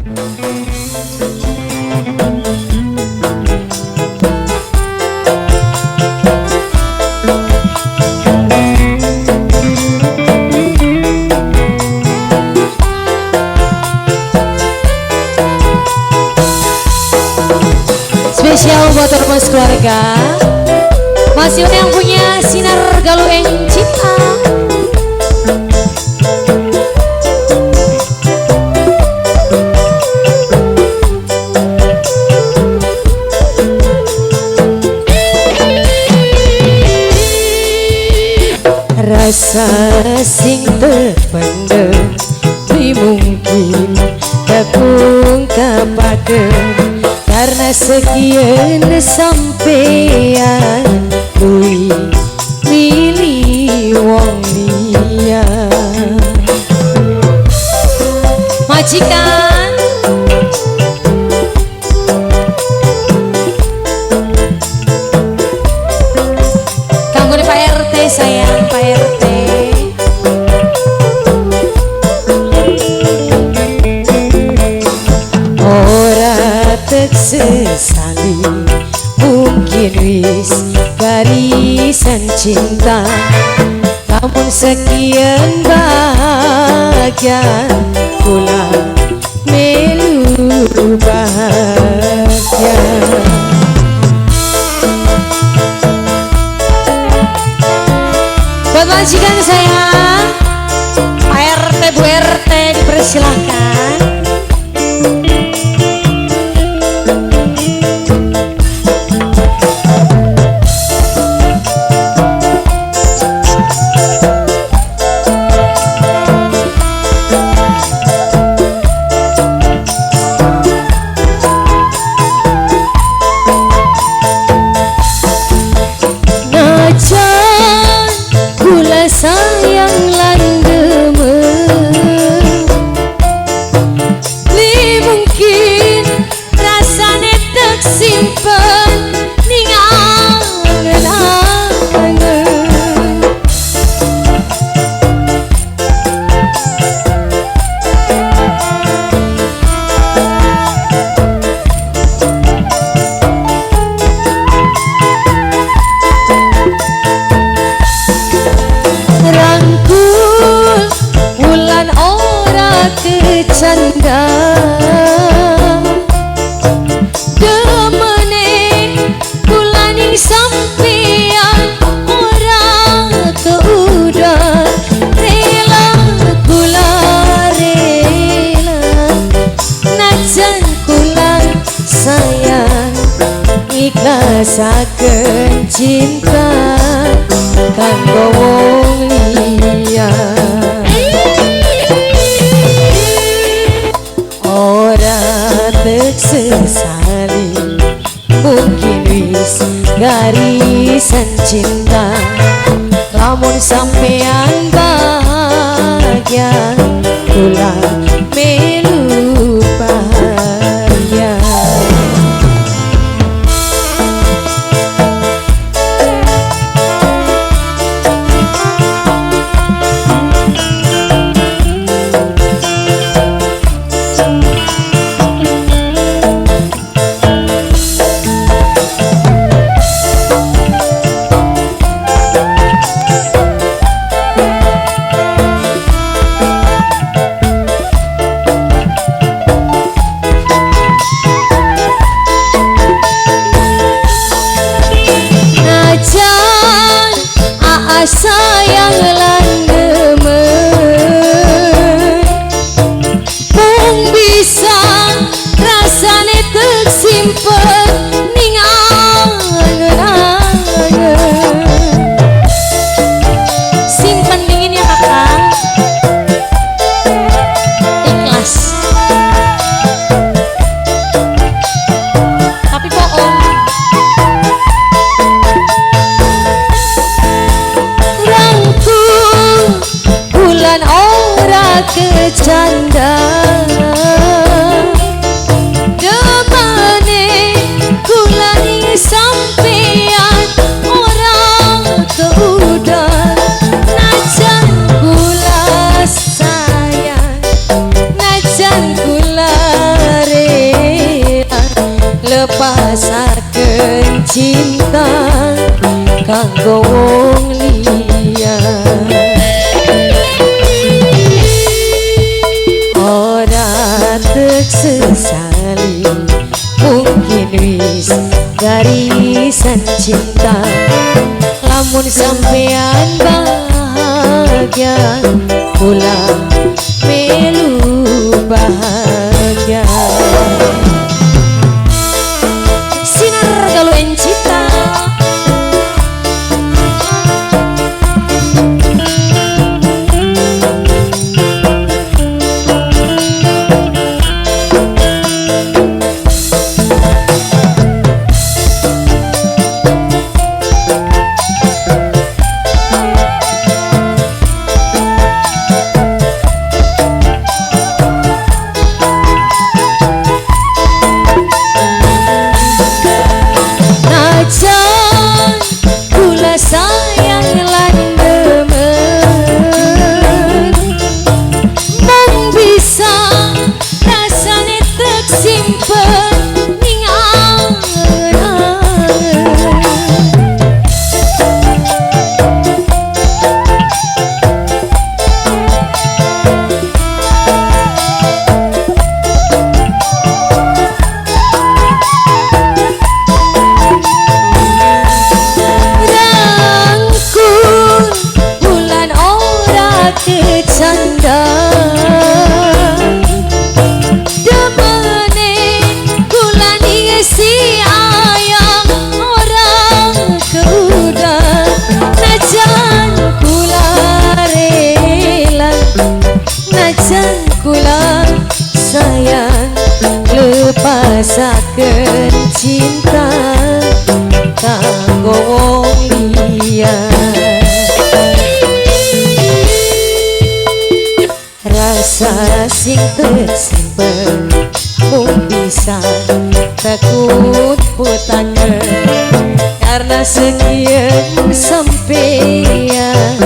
Spesial buat ormas keluarga Mas Yun yang punya Sinar Galuh Eng Cinta. Rasa sing terpendem di mungkin takungkapaken karena sekian sampean kuwi milih wong liya. Majikan kanggo Pak RT sayang, Pak RT. Ora sesali mungkin wis garisan cinta, namun sekian bahagia kula melu bahagia. Buat majikan sayang, Pak RT, Bu RT dipersilahkan. Najan kula sayang lan demen, li mungkin rasane tek simpen ning angen-angen. Rangkul wulan ora kecanda, demene kula ning sampeyan ora keudar. Rela kula rela, najan kula sayang ikhlasaken cinta kanggo wong liya. Ora tek sesali mungkin wis garisan cinta, lamun sampean bahagia kula melu bahagia. Lepasaken cinta kanggo wong liya. Ora tek sesali mungkin wis garisan cinta. Lamun sampean bahagia kula melu bahagia. Sinar Galuh Cinta. Najan kula sayang lan demen, mung bisa rasane tek simpen ning angen-angen. Rangkul bulan ora kecanda, demene kula si ayam ora keudan. Najan kula rela, najan kula sayang, lepasaken cinta kanggo wong liya. Rasa sing tersimpen mung bisa tekut putaken, karena sekian sampean